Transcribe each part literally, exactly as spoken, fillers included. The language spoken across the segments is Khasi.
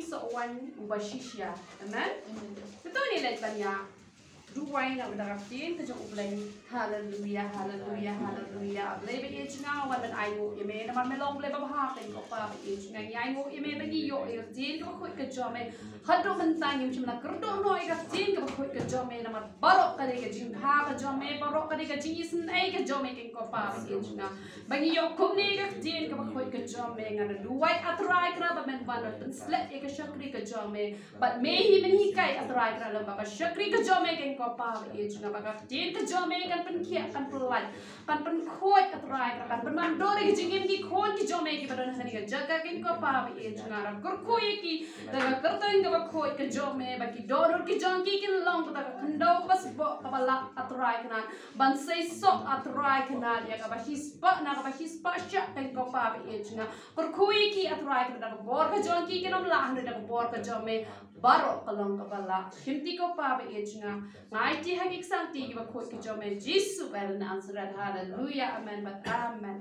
Soh waiñ uba shisha. Amen. Te to ngin leit ban ïa duwai na ka bynta ka ktien ka jong U Blei. Haleluya, haleluya, haleluya. A Blei ba ïeit jong nga, wan ban ainguh ïa me namar me long Blei babha, tang ko Pa ba ïeit jong nga. Ngi ainguh ïa me ba ngi ïoh ïa ka ktien kaba khuid ka jong me. Haduh mynta ngim shym la kyrduh noh ïa ka ktien kaba khuid ka jong me namar baroh ka dei ka jingbha ka jong me, baroh ka dei ka jingisynei ka jong me, tang ko Pa ba ïeit jong nga. Ba ngi ïoh kumne ïa ka ktien kaba khuid ka jong me, nga duwai A Trai Kynrad ba men wan ban pynshlur ïa ka shakri ka jong me. Bad me hi men hikai A Trai Kynrad lem bad ka shakri ka jong me, tang ko Pa ba ïeit jong nga, ba ka ktien ka jong me kan pynkhiah, kan pynlait, kan pynkhuid A Trai Kynrad, kan pynwandur ïa ka jingim ki khun ki jong me kiba don ha kane ka jaka, tang ko Pa ba ïeit jong nga. Kyrkhu ïa ki da ka kyrteng kaba khuid ka jong me, ba ki dohnud ki jong ki kin long kata ka khyndew kaba sboh kaba lah A Trai Kynrad ban seisoh A Trai Kynrad ïa kaba shispah na kaba shispah shah, tang ko Pa ba ïeit jong nga. Kyrkhu ïa ki A Trai Kynrad da ka bor ka jong ki, kin ym lah hynrei da ka bor ka jong me baroh ka long kaba lah. Shim ti ko Pa ba ïeit jong nga. Nga aiti ha ki ksangti kiba khuid ka jong me, Jisu ba na Nasareth. Haleluya, amen bad amen.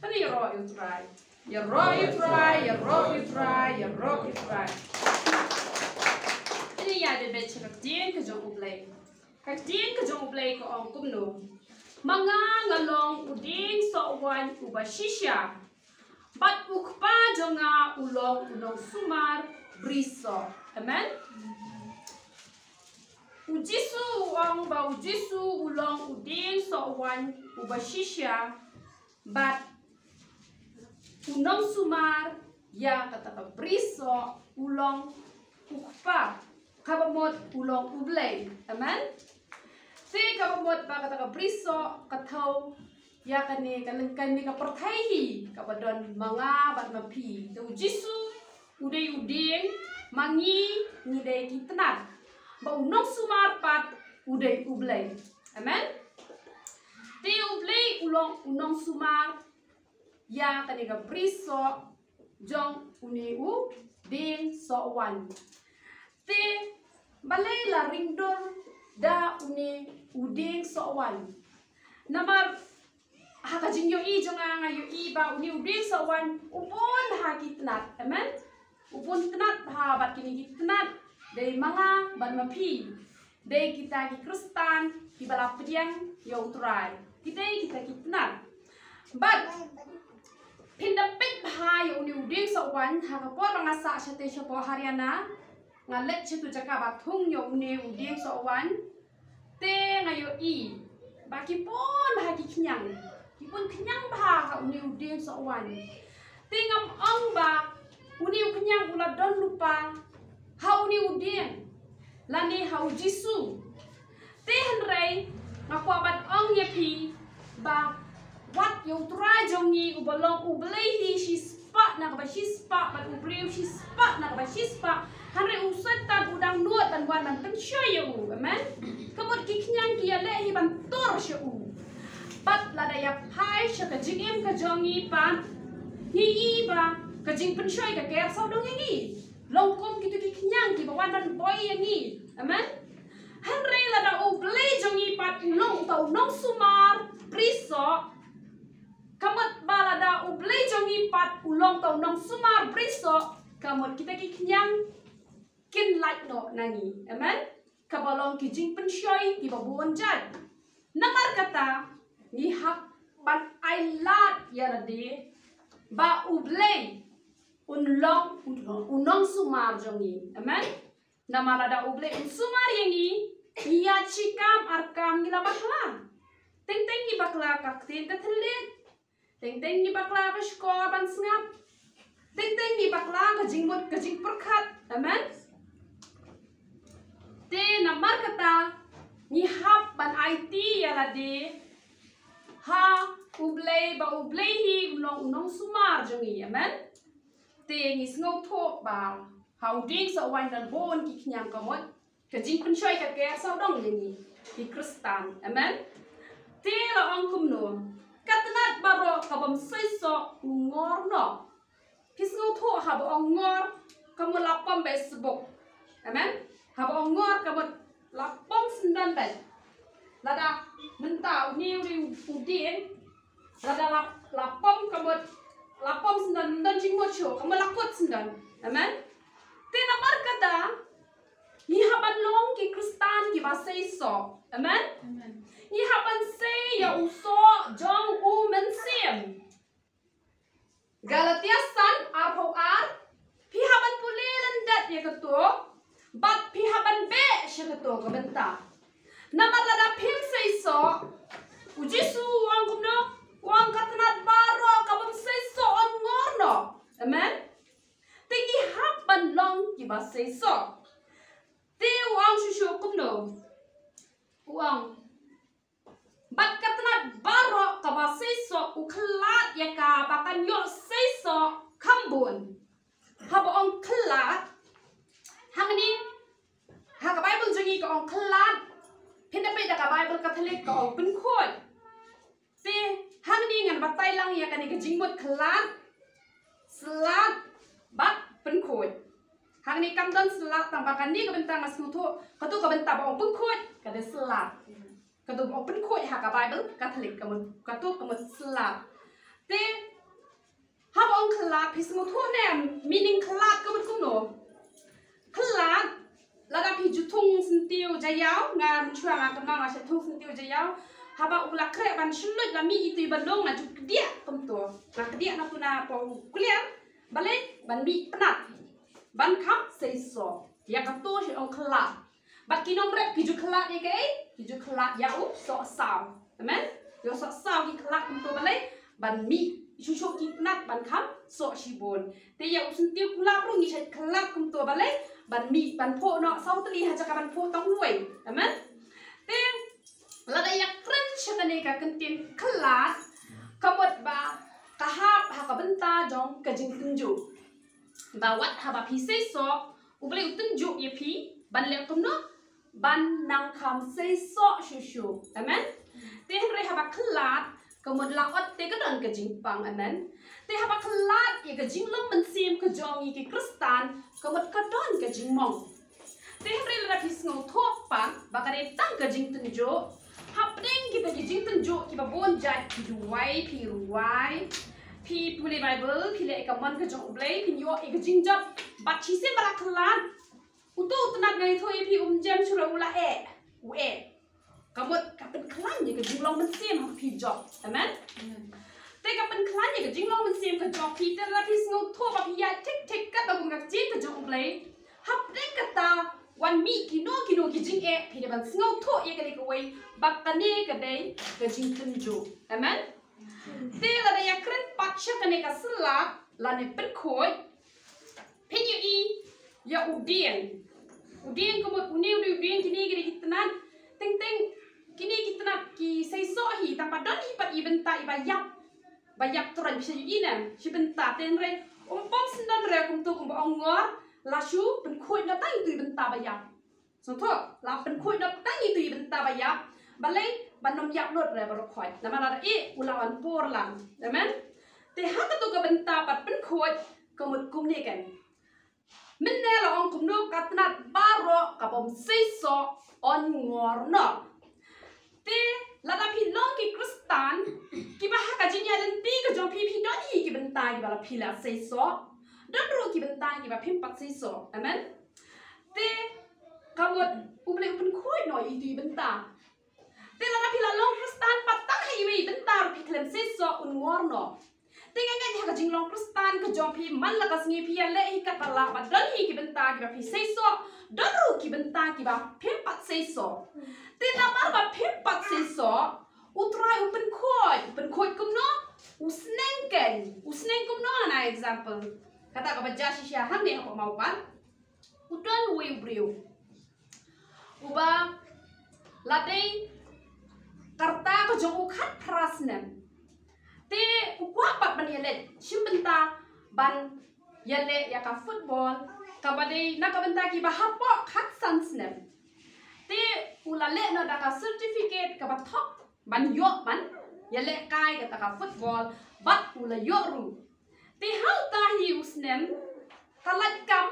Pynïaroh ïa U Trai. Ïaroh ïa U Trai, ïaroh ïa U Trai, ïaroh ïa U Trai. Pynïaid beit sha ka ktien ka jong U Blei. Ka ktien ka jong U Blei ka ong kumno: Ma nga nga long u dieng soh waiñ uba shisha, bad U Kpa jong nga u long u nongsumar brisoh. Amen. U Jisu u ong ba U Jisu u long u dieng soh waiñ uba shisha, bad u nongsumar ïa kata ka brisoh u long U Kpa, kaba mut u long U Blei. Amen. Te kaba mut ba kata ka brisoh ka thew ïa kane ka lyngkane ka pyrthei hi kaba don ma nga bad ma phi. Te U Jisu u dei u dieng, ma ngi ngi dei ki tnat, bad u nongsumar pat u dei U Blei. Amen. Te U Blei u long u nongsumar ïa kane ka brisoh jong une u dieng soh waiñ. Te balei la ring dur da une u dieng soh waiñ? Namar ha ka jingïohi jong nga, nga ïohi ba une u dieng soh waiñ u bun ha ki tnat. Amen. U bun tnat bha, bad kine ki tnat dei ma nga bad ma phi. Dei kita ki Khristan kiba la pdiang ïa U Trai. Kita, kita ki tnat. Bad phin da peit bha ïa une u dieng soh waiñ, ha ka por ba nga sah shatei shapoh Haryana, nga leit sha utu u jaka ba thung ïa une u dieng soh waiñ. Te nga ïohi ba ki bun bha ki khñiang, ki bun khñiang bha ha une u dieng soh waiñ. Te ngam ong ba une u khñiang u la don lypa ha une u dieng lane ha U Jisu. Te hynrei nga kwah ban ong ïa phi ba wat ïa U Trai jong ngi uba long U Blei hi shispah na kaba shispah bad u briew shispah na kaba shispah, hynrei u Soitan u dang nud ban wan ban pynshoi ïa u. Amen. Ka mut ki khñiang ki ïaleh hi ban tur sha u. Bad lada ïa phai sha ka jingim ka jong ngi pat, ngi i ba ka jingpynshoi ka ker sawdong ïa ngi. Long kum kitu ki khñiang kiba wan ban boi ïa ngi. Amen. Hynrei lada U Blei jong ngi pat u long uta u nongsumar brisoh, ka mut ba lada U Blei jong ngi pat u long uta u nongsumar brisoh, ka mut kita ki khñiang kin lait noh na ngi. Amen. Kaba long ki jingpynshoi kiba bun jait. Namar kata ngi hap ban ai lad ïa lade ba U Blei un long, un long u nongsumar jong ngi. Amen. Namar lada U Blei un sumar ïa ngi, ngi ïa shi kam ar kam ngi la bakla. Teng teng ngi bakla ka ktien ka thylliej. Teng teng ngi bakla ka shkor ban sngap. Teng teng ngi bakla ka jingmut ka jingpyrkhat. Amen. Te namar kata ngi hap ban aiti ïa lade ha U Blei ba U Blei hi u long u nongsumar jong ngi. Amen. Te ngi sngewthuh ba ha u dieng soh waiñ don bun ki khñiang, ka mut ka jingpynshoi ka ker sawdong ïa ngi ki Khristan. Amen. Te la ong kumno: Ka tnat baroh kabym seisoh u ngor noh. Phi sngewthuh haba ong ngor, ka mut la pom beit sbuk. Amen. Haba ong ngor ka mut la pom syndon beit. Lada mynta une u dieng, lada la, la pom ka mut, la pom syndon, ym don jingmut shuh, ka mut la kut syndon. Amen. Te Amen. Ngi hap ban sei ïa u soh jong u Mynsiem. Galatia san arphew ar. Phi hap ban pule lyndet ïa kato bad phi hap ban beh sha kato ka bynta. Namar lada phim sei soh, u Jisu u ong kumno? U ong ka tnat baroh ka bym sei soh yn ngor noh. Amen. Te ngi hap ban long kiba sei soh. Te u ong shuh shuh kumno? U ong, bad ka tnat baroh kaba sei soh u khlad ïa ka ba kan ïoh sei soh kham bun. Haba ong khlad, hangne ha ka Bible jong ngi ka ong khlad. Phin da peit da ka Bible Katholik ka ong pynkhuid. Te hangne ngan batai lang ïa kane ka jingmut khlad, slad bad pynkhuid. Hangne kam don slad, tang ba kane ka bynta nga sngewthuh kato ka bynta ba ong pynkhuid ka dei slad. Kato ba ong pynkhuid ha ka Bible Katholik ka mut, kato ka mut slad. Te haba ong khlad, phi sngewthuh ne meaning khlad ka mut kumno? Khlad, lada phi ju thung syntiew jaïaw, nga mynshuwa nga kynmaw nga shu thung syntiew jaïaw. Haba u la khreh ban shylluid la mih itu i ba long, nga ju kdiah kumto. Nga kdiah na tu na pdeng u kliar. Balei? Ban mih pnat, ban kham sei soh. Ïa kato shi ong khlad. Bad ki nongrep ki ju khlad ïa kaei? Ki ju khlad ïa u sohsaw. Amen. Ïa u sohsaw ki khlad kumto, balei? Ban mih shuh shuh ki pnat ban kham soh shibun. Te ïa u syntiew kulap ruh ngi shait khlad kumto, balei? Ban mih, ban phuh noh saw tylli ha jaka ban phuh tang uwei. Amen. Te lada ïa kren sha kane ka kyntien khlad, ka mut ba ka hap ha ka bynta jong ka jingtynjuh. Ba wat haba phi sei soh, U Blei u tynjuh ïa phi ban leh kumno? Ban nang kham sei soh shuh shuh. Amen. Te hynrei haba khlad, ka mut la ot te ka don ka jingpang. Amen. Te haba khlad ïa ka jinglong mynsiem ka jong ngi ki Khristan, ka mut ka don ka jingmong. Te hynrei lada phi sngewthuh pat ba ka dei tang ka jingtynjuh, hapdeng kita ki jingtynjuh kiba bun jait, phi duwai, phi ruwai, phi pule Bible, phi leh ïa ka mon ka jong U Blei, phin ïoh ïa ka jingjop. Bad shisien ba la khlad, uto u tnat nga ïathuh ïa phi um jem shuh ruh u la eh, u eh. Ka mut ka pynkhlaiñ ïa ka jinglong mynsiem ha phi jong phi. Amen. Te ka pynkhlaiñ ïa ka jinglong mynsiem ka jong phi, te lada phi sngewthuh ba phi ïaid thik thik katba kum ka ktien ka jong U Blei, hapdeng kata wan mih kino kino ki jingeh, phi dei ban sngewthuh ïa kane kawei ba kane ka dei ka jingtynjuh. Amen. Te lada ïa kren pat sha kane ka slad lane pynkhuid, phin ïohi ïa u dieng. U dieng ka mut une u dei u dieng, kine ki dei ki tnat. Teng teng kine ki tnat ki sei soh hi, tang ba don hi pat i bynta iba ïap, ba ïap troiñ, phi sa ïohi ne, shi bynta. Te hynrei um pom syndon re kumto kumba ong ngor, la shu pynkhuid noh tang itu i bynta ba ïap. Sngewthuh, la pynkhuid noh tang itu i bynta ba ïap. Balei? Ban ym ïap lut re baroh khoit. Namar lada ïeh u la wan por lang. Amen. Te ha kato ka bynta pat pynkhuid ka mut kumne kan. Mynne la ong kumno, ka tnat baroh ka bym sei soh yn ngor noh. Te lada phi long ki Khristan kiba ha ka jingïaid lynti ka jong phi, phi don hi ki bynta kiba la phi la sei soh. Don ruh ki bynta kiba phim pat sei soh. Amen. Te ka mut U Blei u pynkhuid noh itu i bynta. Te lada phi la long Khristan pat tang ha iwei i bynta ruh phi khlem sei soh, un ngor noh. Te nga ngeit ha ka jinglong Khristan ka jong phi man la ka sngi phi ïaleh hi katba lah, ba don hi ki bynta kiba phi sei soh, don ruh ki bynta kiba phim pat sei soh. Te namar ba phim pat sei soh, U Trai u pynkhuid, u pynkhuid kumno? U sneng kan, u sneng kumno, hana example. Kata kaba jia shisha hangne hapoh Mawpat. U don uwei u briew uba la dei ka rta ka jong u khatphra snem. Te u kwah pat ban ïaleit shim bynta ban ïaleh ïa ka football kaba dei na ka bynta kiba hapoh khatsan snem. Te u la leh noh da ka certificate kaba thok ban ïoh ban ïalehkai kata ka football, bad u la ïoh ruh. Te ha uta hi u snem ka lait kam,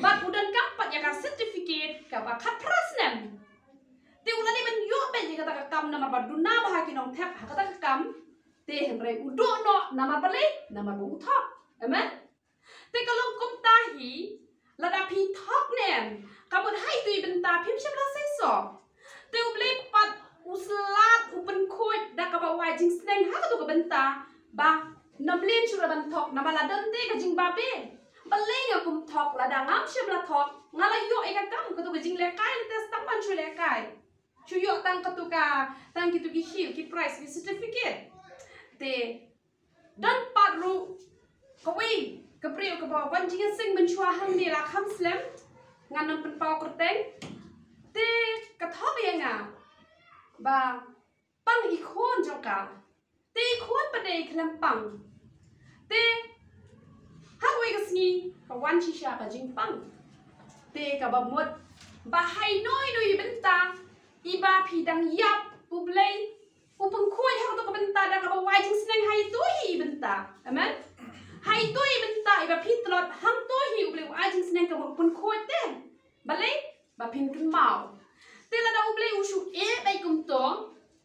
bad u donkam pat ïa ka certificate kaba khatphra snem. Te u la dei ban ïoh beit ïa kata ka kam namar ba duna bha ki nongthep ha kata ka kam. Te hynrei u duh noh namar balei? Namar ba u thok. Amen. Te ka long kumta hi, lada phi thok ne em, ka mut ha itu i bynta phim shym la sei soh. Te U Blei pat u slad u pynkhuid da kaba u ai jingsneng ha kato ka bynta ba ym lei shuh ban thok, namar la don te ka jingbabe. Balei nga kum thok? Lada ngam shym la thok, nga la ïoh ïa ka kam, kato ka jinglehkai, te tang ban shu lehkai. Shu ïoh tang kato ka, tang kito ki shield, ki prize, ki certificate. Te don pat ruh kawei ka briew kaba wan jingïaseng mynshuwa hangne, la kham slem, ngan ym pynpaw kyrteng. Te ka thok ïa nga ba pang i khun jong ka. Te i khun pat dei khlem pang. Te ha kawei ka sngi ka wan shisha ka jingpang. Te kaba mut ba ha ino ino i bynta iba phi dang ïap, U Blei u pynkhuid ha kato ka bynta da kaba u ai jingsneng ha ito hi i bynta. Amen. Ha ito i bynta iba phi tlot, hangto hi U Blei u ai jingsneng, kaba u pynkhuid te. Balei? Ba phin kynmaw. Te lada U Blei u shu ïeh beit kumto,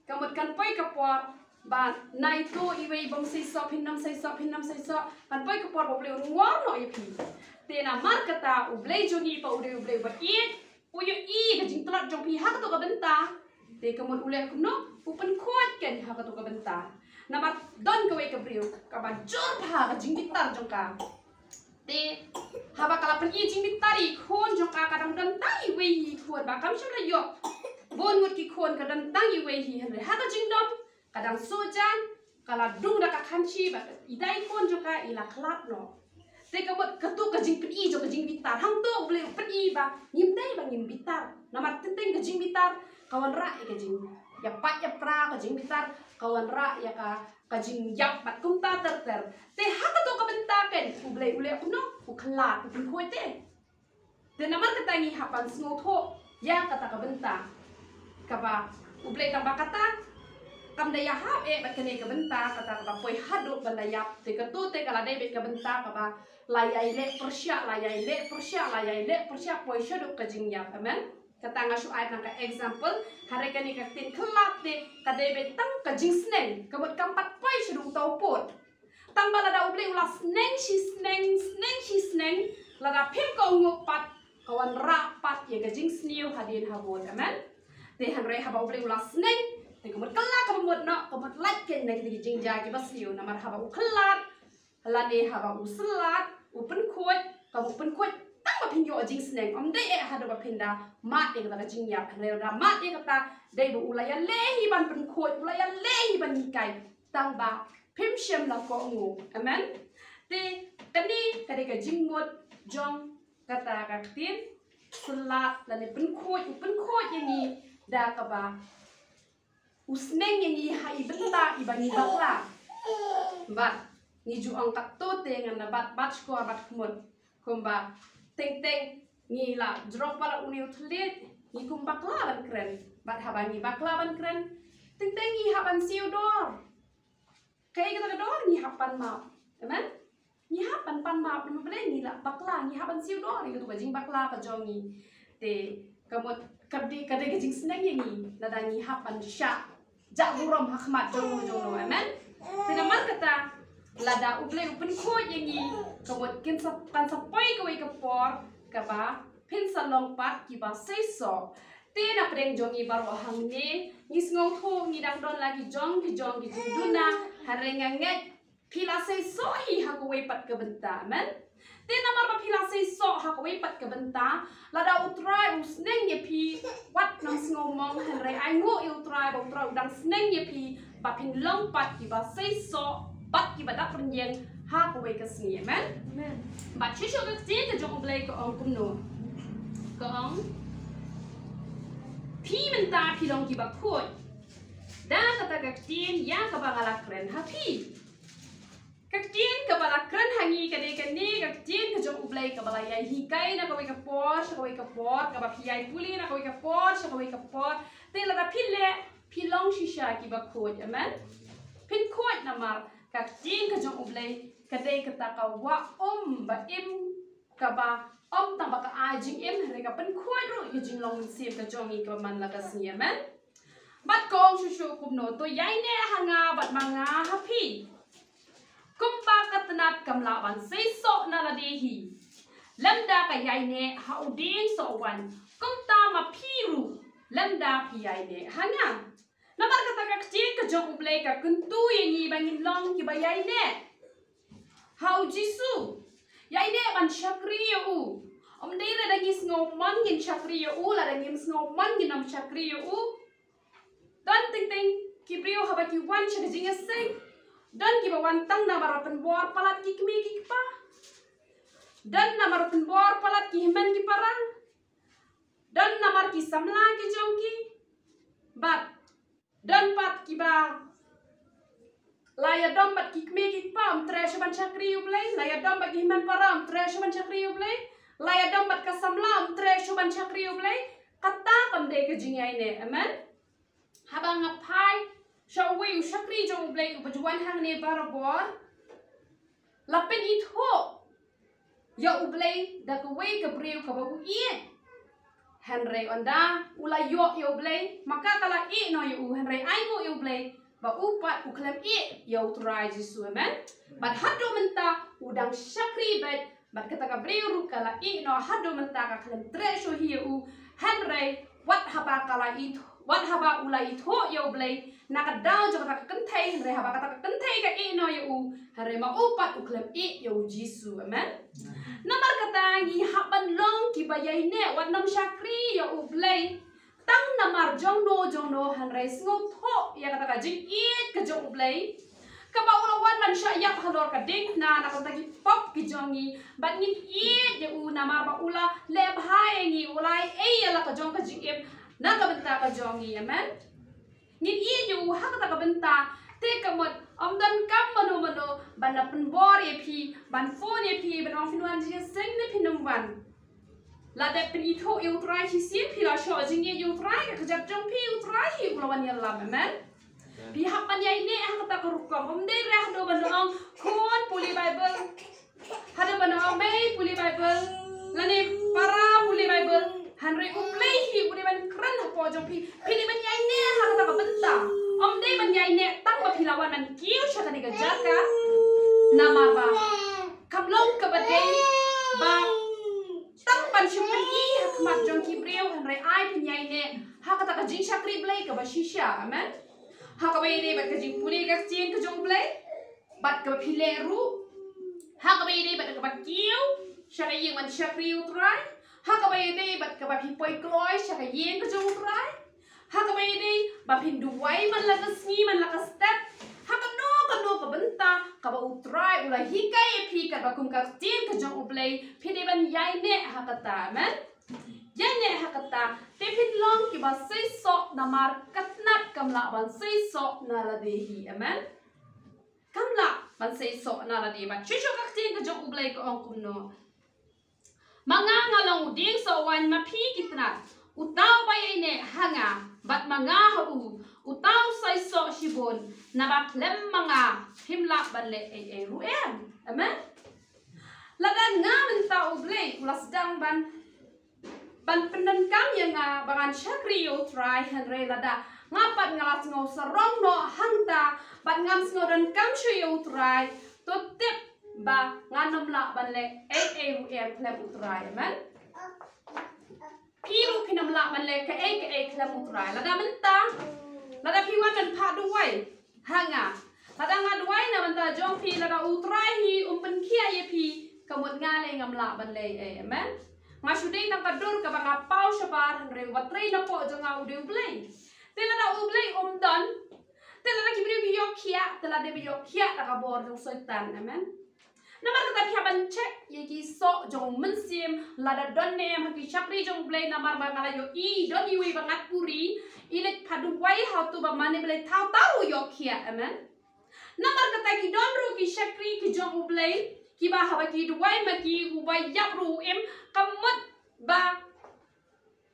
ka mut kan poi ka por ba na ito iwei bym seisoh, phin ym seisoh, phin ym seisoh, kan poi ka por ba U Blei un ngor noh ïa phi. Te namar kata U Blei jong ngi pat u dei U Blei uba ïeit, u ïohi ka jingtlot jong phi ha kato ka bynta. Te ka mut u leh kumno? U pynkhuid kein ha kato ka bynta. Namar don kawei ka briew kaba jur bha ka jingbitar jong ka. Te haba ka la pyni jingbitar ïa i khun jong ka, ka dang don tang iwei hi i khun, ba kam shym la ïoh bun ngut ki khun, ka don tang iwei hi. Hynrei ha ka jingdom ka dang suh jan, ka la dung da ka khanshi, ba i dei i khun jong ka i la khlad noh. Te ka mut kato ka jingpyni jong ka jingbitar, hangto U Blei u pyni ba ngim dei ba ngim bitar. Namar teng teng ka jingbitar ka wanrah ïa ka jingïapait ïapra, ka jingbitar ka wanrah ïa ka ka jingïap bad kumta ter ter. Te ha kato ka bynta kein U Blei u leh kumno? U khlad, u pynkhuid te. Te namar kata ngi hap ban sngewthuh ïa kata ka bynta kaba U Blei tang ba kata kam da ïahap eh bad kane ka bynta kata kaba poi haduh ban da ïap. Te kato te ka la dei beit ka bynta kaba la ïai leh pyrshah, la ïai leh pyrshah, la ïai leh pyrshah, poi shaduh ka jingïap. Amen. Kata nga shu ai tang ka example, hynrei kane ka ktien khlad te ka dei beit tang ka jingsneng, ka mut kam pat poi shaduh uta u pud. Tang ba lada U Blei u la sneng shi sneng, sneng shi sneng, lada phim kohnguh pat, ka wanrah pat ïa ka jingsniew hadien habud. Amen. Te hynrei haba U Blei u la sneng, te ka mut kylla kaba mut noh, ka mut lait kein na kita ki jingjia kiba sniew, namar haba u khlad lane haba u slad, u pynkhuid, kaba u pynkhuid tang ba phin ïoh jingsneng, ym dei eh haduh ba phin da mad ïa kata ka jingïap. Hynrei lada mad ïa kata, dei ba u la ïaleh hi ban pynkhuid, u la ïaleh hi ban hikai, tang ba phim shym la kohnguh. Amen. Te kane ka dei ka jingmut jong kata ka ktien slad lane pynkhuid, u pynkhuid ïa ngi da kaba u sneng ïa ngi ha i bynta iba ngi bakla. Bad ngi ju ong katto te, ngan da bat, bat shkor bat khmut. Kumba teng teng ngi la jrong para une u thylliej, ngi kum bakla ban kren. Bad haba ngi bakla ban kren, teng teng ngi hap ban siew dor. Kaei kata ka dor? Ngi hap ban map. Amen. Ngi hap ban pan map namar balei? Ngi la bakla, ngi hap ban siew dor ïa kata ka jingbakla ka jong ngi. Te ka mut ka dei, ka dei ka jingsneng ïa ngi lada ngi hap ban shah jah burom ha khmat jong no jong no. Amen. Te namar kata lada U Blei u pynkhuid ïa ngi, ka mut kin sa, kan sa poi kawei ka por kaba phin sa long pat kiba seisoh. Te na pdeng jong ngi baroh hangne, ngi sngewthuh ngi dang don la ki jong ki jong ki jingduna, hynrei nga ngeit phi la seisoh hi ha kawei pat ka bynta. Amen. Te namar ba phi la seisoh ha kawei pat ka bynta, lada U Trai u sneng ïa phi, wat nang sngewmong, hynrei ainguh ïa U Trai ba U Trai u dang sneng ïa phi ba phin long pat kiba seisoh bad kiba dap rynïeng ha kawei ka sngi. Amen. Amen. Bad shisha ka ktien ka jong U Blei ka ong kumno? Ka ong, phi mynta phi long kiba khuid da kata ka ktien ïa kaba nga la kren ha phi. Ka ktien kaba la kren ha ngi ka dei kane ka ktien ka jong U Blei kaba la ïai hikai na kawei ka por sha kawei ka por, kaba phi ïai pule na kawei ka por sha kawei ka por. Te lada phi leh, phi long shisha kiba khuid. Amen. Phin khuid namar ka ktien ka jong U Blei ka dei kata ka wah um ba im, kaba ym tang ba ka ai jingim, hynrei ka pynkhuid ruh ïa ka jinglong mynsiem ka jong ngi kaba man la ka sngi. Amen. Bad ka ong shuh shuh kumno? To ïaineh ha nga bad ma nga ha phi. Kumba ka tnat kam lah ban seisoh na lade hi lymda ka ïaineh ha u dieng soh waiñ, kumta ma phi ruh lymda phi ïaineh ha nga. Namar kata ka ktien ka jong U Blei ka kyntu ïa ngi ba ngin long kiba ïaineh ha U Jisu. Ïaineh ban shakri ïa u. Ym dei re da ngi sngew mon ngin shakri ïa u, lada ngim sngew mon ngin ym shakri ïa u. Don teng teng ki briew haba ki wan sha ka jingïaseng, don kiba wan tang namar ba pynbor palat ki kmie ki kpa. Don namar ba pynbor palat ki hynmen ki para. Don namar ki samla ki jong ki. Bad don pat kiba la ïadom bad ki kmie ki kpa ym treh shuh ban shakri U Blei, la ïadom bad ki hynmen para ym treh shuh ban shakri U Blei, la ïadom bad ka samla ym treh shuh ban shakri U Blei. Kata kam dei ka jingïaineh. Amen. Haba nga phai sha uwei u shakri jong U Blei uba ju wan hangne barabor, la pynithuh ïa U Blei da kawei ka briew kaba u ïeit. Hynrei ynda u la ïoh ïa U Blei, ma ka ka la ïeh noh ïa u, hynrei ainguh ïa U Blei ba u pat u khlem ïeh ïa U Trai Jisu. Amen. Bad haduh mynta u dang shakri beit, bad kata ka briew ruh ka la ïeh noh, haduh mynta ka khlem treh shuh hi ïa u. Hynrei wat haba ka la ïeit, wat haba u la ithuh ïa U Blei na ka daw jong kata ka kynthei, hynrei haba kata ka kynthei ka ïeh noh ïa u, hynrei ma u pat u khlem ïeh ïa U Jisu. Amen. Namar kata ngi hap ban long kiba ïaineh, wat nym shakri ïa U Blei tang namar jongno jongno, hynrei sngewthuh ïa kata ka jingïeit ka jong U Blei kaba u la wan ban shah ïap halor ka diengphna na ka bynta ki pop ki jong ngi. Bad ngin ïeit ïa u namar ba u la leh bha ïa ngi, u la ai ei ïa la ka jong ka jingim na ka bynta ka jong ngi. Amen. Ngin ïeit ïa u ha kata ka bynta. Te ka mut ym don kam mano mano ban da pynbor ïa phi, ban phone ïa phi, ban ong phin wan jingïaseng ne phin ym wan. La dep pynithuh ïa U Trai shisien, phi la shoh jingïeit ïa U Trai, ka kjat jong phi U Trai hi u la wan ïalam. Amen. Phi hap ban ïaineh ha kata ka rukom. Ym dei re haduh ban da ong khun pule Baibl, haduh ban da ong mei pule Baibl, lane para pule Baibl. Hynrei U Blei hi u dei ban kren hapoh jong phi. Phi dei ban ïaineh ha kata ka bynta. Ym dei ban ïaineh tang ba phi la wan ban kiew sha kane ka jaka. Namar ba kam long kaba dei ba tang ban shu pyni ha khmat jong ki briew, hynrei ai phin ïaineh ha kata ka jingshakri Blei kaba shisha. Amen. Ha kaba ïadei bad ka jingpule ka ktien ka jong U Blei, bad kaba phi leh ruh. Ha kaba ïadei bad kaba kiew sha ka ïing ban shakri U Trai. Ha kaba ïadei bad kaba phi poi kloi sha ka ïing ka jong U Trai. Ha kaba ïadei ba phin duwai man la ka sngi man la ka step. Ha kano kano ka bynta kaba U Trai u la hikai ïa phi katba kum ka ktien ka jong U Blei, phi dei ban ïaineh ha kata. Amen. Ïaineh ha kata te phin long kiba seisoh, namar ka tnat kam lah ban seisoh na lade hi. Amen. Kam lah ban seisoh na lade. Bad shuh shuh ka ktien ka jong U Blei ka ong kumno: Ma nga nga long u dieng soh waiñ, ma phi ki tnat. Uta uba ïaineh ha nga bad ma nga ha u, uta u seisoh shibun, naba khlem ma nga phim lah ban leh ei ei ruh em. Amen. Lada nga mynta U Blei u la sdang ban ban pyndonkam ïa nga ba ngan shakri ïa U Trai, hynrei lada nga pat nga la sngew sarong noh hangta bad ngam sngew donkam shuh ïa U Trai, to tip ba ngan ym lah ban leh ei ei ruh em khlem U Trai. Amen. Phi ruh phin ym lah ban leh kaei kaei khlem U Trai. Lada mynta, lada phi wan ban phah duwai ha nga, lada nga duwai na bynta jong phi, lada U Trai hi um pynkhiah ïa phi, ka mut nga lei ngam lah ban leh ei ei. Amen. Nga shu dei tang ka dur kaba nga paw shabar, hynrei uba trei napoh jong nga u dei U Blei. Te lada U Blei um don, te lada ki briew ki ïoh khiah, te la dei ba ïoh khiah da ka bor jong Soitan. Amen. Namar kata phi hap ban check ïa ki soh jong u mynsiem, lada don ne em ha ki shakri jong U Blei, namar ba nga la ïohi don iwei ba ngat puri, i leit phah duwai ha uto uba mane ba leit thaw thaw u ïoh khiah. Amen. Namar kata ki don ruh ki shakri ki jong U Blei kiba haba ki duwai ma ki, uba ïap ruh u im, ka mut ba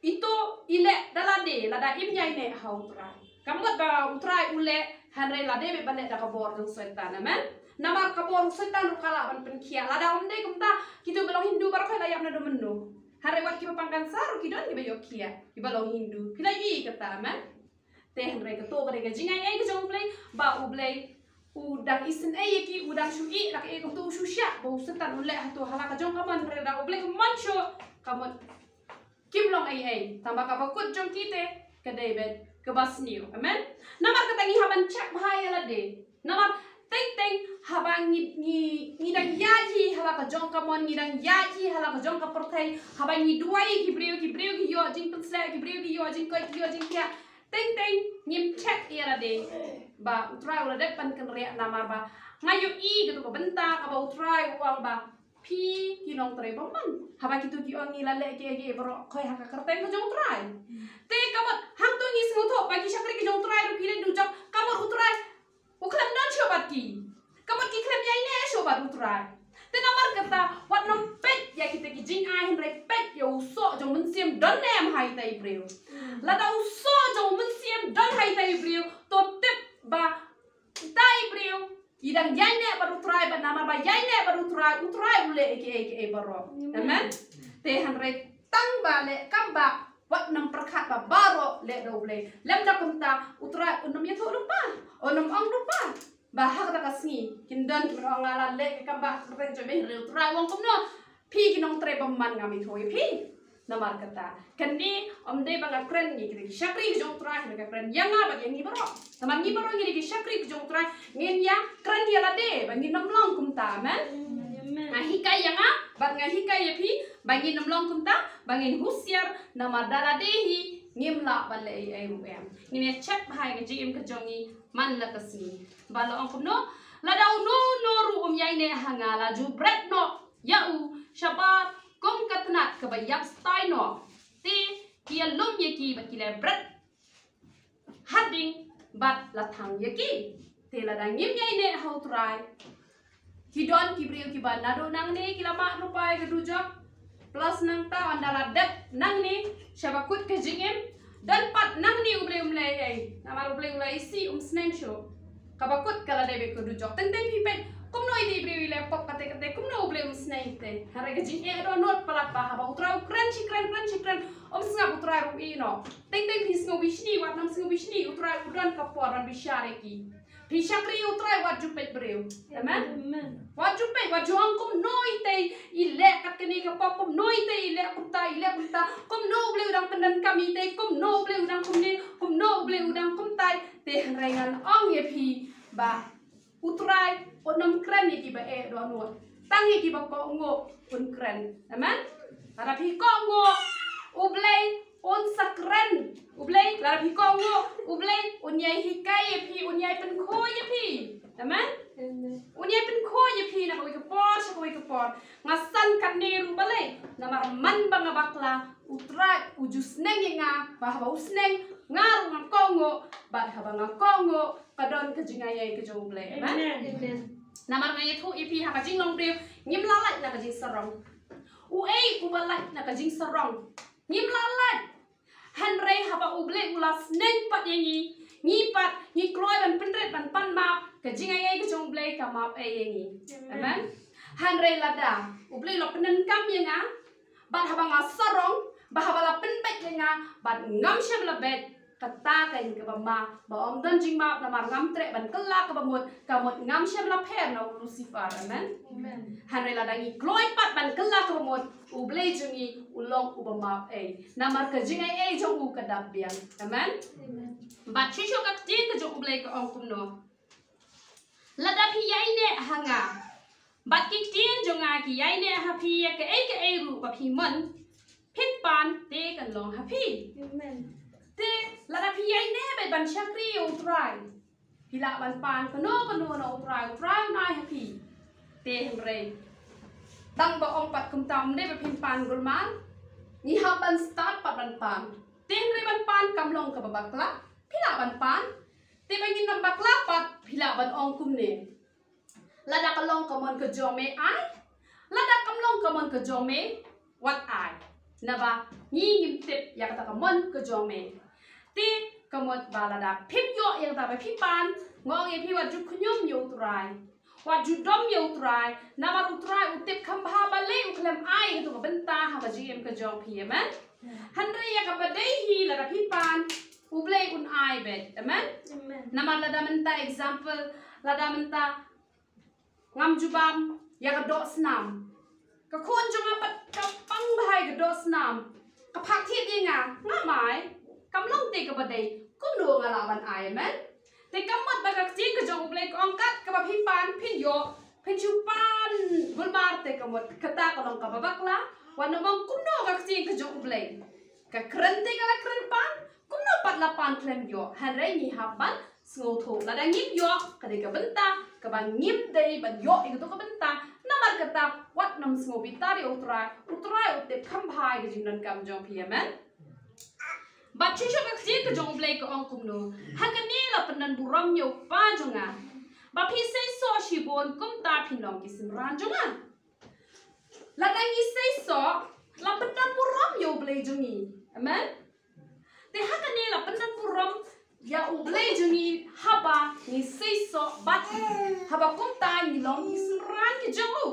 ito i leh da lade lada im ïaineh ha U Trai. Ka mut ba U Trai u leh, hynrei lade beit ban leh da ka bor jong Soitan. Amen. Namar ka bor u Soitan ruh ka lah ban pynkhiah. Lada ym dei kumta, kito ba long Hindu baroh khoit la ïap naduh mynno. Hynrei wat kiba pang cancer ruh ki don kiba ïoh khiah, kiba long Hindu. Phi la ïohi kata? Amen. Te hynrei kato ka dei ka jingai ei ka jong U Blei, ba U Blei u dang isynei ïa ki, u dang shu ïeh, la ka ïeh kumto u shu shah, ba u Soitan u leh hato ha la ka jong ka mon, hynrei lada U Blei u mon shuh, ka mut kim long ei ei. Tangba kaba kut jong ki te, ka dei beit kaba sniew. Amen. Namar kata ngi hap ban check bha ïa lade. Namar teng teng haba ngi, ngi, ngi dang ïaid hi ha la ka jong ka mon, ngi dang ïaid hi ha la ka jong ka pyrthei, haba ngi duwai ïa ki briew, ki briew ki ïoh jingpynsleh, ki briew ki ïoh jingkoit, ki ïoh jingkhiah. Teng teng ngim check ïa lade ba U Trai u la dep ban kynriah, namar ba nga ïohi katu ka bynta kaba U Trai u ong ba phi ki nongtrei bymman. Haba kitu ki ong ngi la leh kiei kiei baroh khoi ha ka kyrteng ka jong U Trai. Te ka mut hangto ngi sngewthuh ba ki shakri ki jong U Trai ruh ki leh dujok, ka mut U Trai u khlem don shuh bad ki. Ka mut ki khlem ïaineh shuh bad U Trai. Te namar kata wat nym peit ïa kita ki jingai, hynrei peit ïa u soh jong u Mynsiem don ne em ha ita i briew. Lada u soh jong u Mynsiem don ha ita i briew, to tip ba ita i briew i dang ïaineh bad U Trai, bad namar ba ïaineh bad U Trai, U Trai u leh kiei kiei baroh. Amen. Amen. Te hynrei tang ba leh kam ba, wat nym pyrkhat ba baroh leh da U Blei. Lymda kumta U Trai un nym ïathuh lypa, un nym ong lypa ba ha kata ka sngi kin don kiba ong nga la leh kiei kiei ba ha ka kyrteng jong me, hynrei U Trai u ong kumno? Phi ki nongtrei bymman, ngam ithuh ïa phi. Namar kata kane ym dei ba nga kren ïa kita ki shakri ki jong U Trai, hynrei nga kren ïa nga bad ïa ngi baroh. Namar ngi baroh ngi dei ki shakri ki jong U Trai, ngin ïa kren ïa lade ba ngin nym long kumta. Amen. Amen. Nga hikai ïa nga bad nga hikai ïa phi ba ngin nym long kumta, ba ngin husiar, namar da lade hi ngim lah ban leh ei ei ruh em. Ngin ïa check bha ïa ka jingim ka jong ngi man la ka sngi. Ba la ong kumno? Lada uno uno ruh um ïaineh ha nga, la ju bret noh ïa u shabar kum ka tnat kaba ïap stai noh. Te ki ïalum ïa ki bad ki leh bret hading bad la thang ïa ki. Te lada ngim ïaineh ha U Trai, ki don ki briew kiba naduh nangne ki la mad lypa ïa ka dujok. Plus nangta ynda la dep nangne, shaba kut ka jingim, don pat nangne U Blei um leh ei ei. Namar U Blei u la isih, um sneng shuh. Kaba kut ka la dep ïa ka dujok. Teng teng phi peit kumno ita i briew i leh pop kate kate, kumno U Blei um sneng ïa kata. Hynrei ka jingeh dohnud palat ba haba U Trai u kren shi kren, kren shi kren, um sngap U Trai ruh ïehnoh. Teng teng phi sngew bishni, wat nym sngew bishni, U Trai u don ka por ban bishar ïa ki. Phi shakri U Trai, wat ju peit briew. Amen. Amen. Wat ju peit, wat ju ong kumno ita i leh kat kane ka pop, kumno ita i leh kumta, i leh kumta, kumno U Blei u dang pyndonkam ita, kumno U Blei u dang kumne, kumno U Blei u dang kumtai. Te hynrei ngan ong ïa phi ba U Trai un nym kren ïa kiba eh dohnud, tang ïa kiba kohnguh un kren. Amen. Lada phi kohnguh, U Blei un sa kren. U Blei, lada phi kohnguh, U Blei un ïai hikai ïa phi, un ïai pynkhuid ïa phi. Amen. Amen. Un ïai pynkhuid ïa phi na kawei ka por sha kawei ka por. Nga san katne ruh balei? Namar man ba nga bakla, U Trai u ju sneng ïa nga, ba haba u sneng nga ruh nga kohnguh, bad haba nga kohnguh ka don ka jingaiei ka jong U Blei. Amen. Amen. Amen. Namar nga ïathuh ïa phi, ha ka jinglong briew ngim lah lait na ka jingsarong. Uei uba lait na ka jingsarong? Ngim lah lait. Hynrei haba U Blei u la sneng pat ïa ngi, ngi pat ngi kloi ban pynrit ban pan map, ka jingaiei ka jong U Blei ka map ei ïa ngi. Amen. Amen. Hynrei lada U Blei u la pyndonkam ïa nga, bad haba nga sarong, bad haba la pynbeit ïa nga, bad ngam shym la beit, kata ka dei kaba ma, ba ym don jingmap, namar ngam treh ban kylla kaba mut, ka mut ngam shym la pher na u Lucifer. Amen. Amen. Hynrei lada ngi kloi pat ban kylla kaba mut, U Blei jong ngi u long uba map ei. Namar ka jingaiei jong u ka dap biang. Amen. Amen. Bad shisha ka ktien ka jong U Blei ka ong kumno? Lada phi ïaineh ha nga, bad ki ktien jong nga ki ïaineh ha phi, ïa kaei kaei ruh ba phi mon, phin pan te kan long ha phi. Amen. Te lada phi ïaineh beit ban shakri ïa U Trai, phi lah ban pan kano kano na U Trai, U Trai un ai ha phi. Te hynrei tang ba ong pat kumta ym dei ba phin pan kulmar, ngi hap ban start pat ban pan. Te hynrei ban pan kam long kaba bakla, phi lah ban pan. Te ba ngin ym bakla pat, phi lah ban ong kumne: Lada ka long ka mon ka jong me, ai. Lada kam long ka mon ka jong me, wat ai. Naba ngi ngim tip ïa kata ka mon ka jong me. Te ka mut ba lada phim ïoh ïa kata ba phi pan, nga ong ïa phi, wat ju khñium ïa U Trai, wat ju dom ïa U Trai. Namar U Trai u tip kham bha balei u khlem ai ïa kata ka bynta ha ka jingim ka jong phi. Amen. Hynrei ïa kaba dei hi, lada phi pan, U Blei un ai beit. Amen. Amen. Namar lada mynta example, lada mynta ngam ju bam ïa ka doh snam, ka khun jong nga pat ka pang bha ïa ka doh snam, ka phah thied ïa nga, ngam ai. Kam long te kaba dei, kumno nga lah ban ai, amen. Te ka mut ba ka ktien ka jong U Blei ka ong kat kaba phi pan, phin ïoh, phin shu pan gulmar te ka mut, kata ka long kaba bakla. Wat nym ong kumno ka ktien ka jong U Blei. Ka kren te ka la kren pan, kumno pat la pan khlem ïoh. Hynrei ngi hap ban sngewthuh. Lada ngim ïoh, ka dei ka bynta kaba ngim dei ban ïoh ïa kato ka bynta. Namar kata, wat nym sngewbitar ïa U Trai, U Trai u tip kham bha ïa ka jingdonkam jong phi, amen. Bad shisha ka ktien ka jong U Blei ka ong kumno. Ha kane la pyndon burom ïa U Kpa jong nga, ba phi seisoh shibun kumta phin long ki synran jong nga. Lada ngi seisoh, la pyndon burom ïa U Blei jong ngi. Amen. Te ha kane la pyndon burom ïa U Blei jong ngi haba ngi seisoh bad haba kumta ngi long ki synran ki jong u.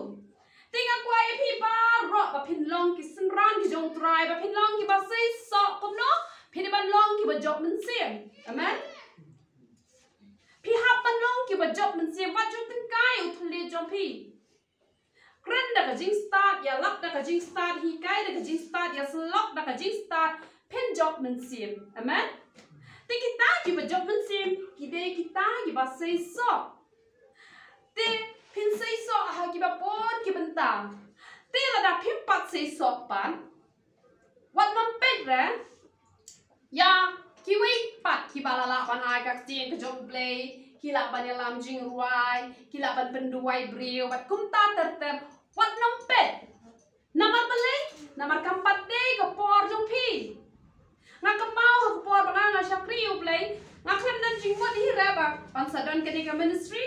Te nga kwah ïa phi baroh ba phin long ki synran ki jong U Trai, ba phin long kiba seisoh kumno, phin ban long kiba jop mynsiem. Amen. Phi hap ban long kiba jop mynsiem, wat ju tyngkai u thylliej jong phi. Kren da ka jingstad, ïalap da ka jingstad, hikai da ka jingstad, ïasyllok da ka jingstad, phin jop mynsiem. Amen. Te kita kiba jop mynsiem ki dei kita kiba seisoh. Te phin seisoh ha kiba bun ki bynta. Te lada phim pat seisoh pat, wat nym peit re ïa kiwei pat kiba la lah ban ai ka ktien ka jong U Blei, ki lah ban ïalam jingrwai, ki lah ban pynduwai briew bad kumta ter ter. Wat nym peit. Namar balei? Namar kam pat dei ka por jong phi. Nga kynmaw ha ka por ba nga, nga shakri U Blei, nga khlem don jingmut hi re ba ngan sa don kane ka ministry.